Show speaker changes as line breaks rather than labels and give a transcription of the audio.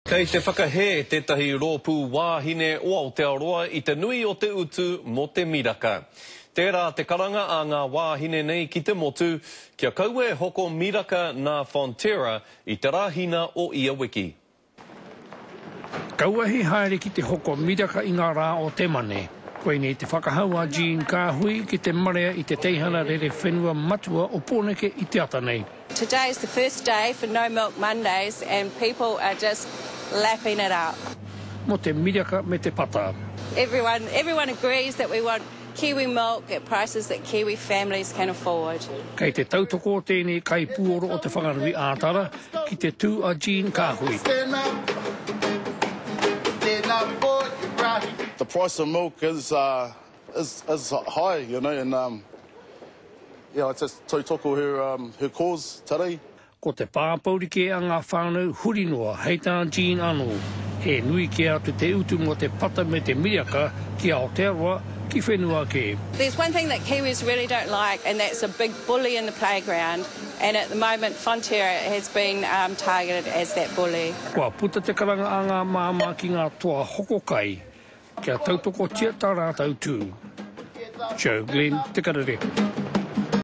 Kei te whakahē tētahi rōpū wāhine o Aotearoa i te nui o te utu mō te miraka. Tērā te karanga a ngā wāhine nei ki te motu kia kaua e hoko miraka nā Fonterra i te Rāhina o ia wiki.
Kaua he haere ki te hoko miraka i ngā rā o te Mane. Koinei te whakahau a Jean Kāhui ki te marea i te teihana rerewhenua matua o Pōneke i te ata nei.
Today is the first day for No Milk Mondays and people are just lapping it up.
Mo te miraka me te pata.
Everyone, everyone agrees that we want Kiwi milk at prices that Kiwi families can afford.
Kei te tautoko tēnei kaipuoro o Te Whanganui ā-Tara ki te tū a Jean Kāhui.
The price of milk is, uh, is, is high, you know, and um, Yeah, I just tautoko her, um, her cause today.
Ko te pāpouri kē a ngā whānau huri noa, hei tā Jean anō, he nui kē atu te utu mō te pata me te miraka ki Aotearoa, ki whenua kē.
There's one thing that Kiwis really don't like and that's a big bully in the playground and at the moment Fonterra has been um, targeted as that bully.
Kua puta te karanga a ngā māmā ki ngā toa hoko kai Kia tautokotia tā rātou tū. Joe Glenn, Te Karere.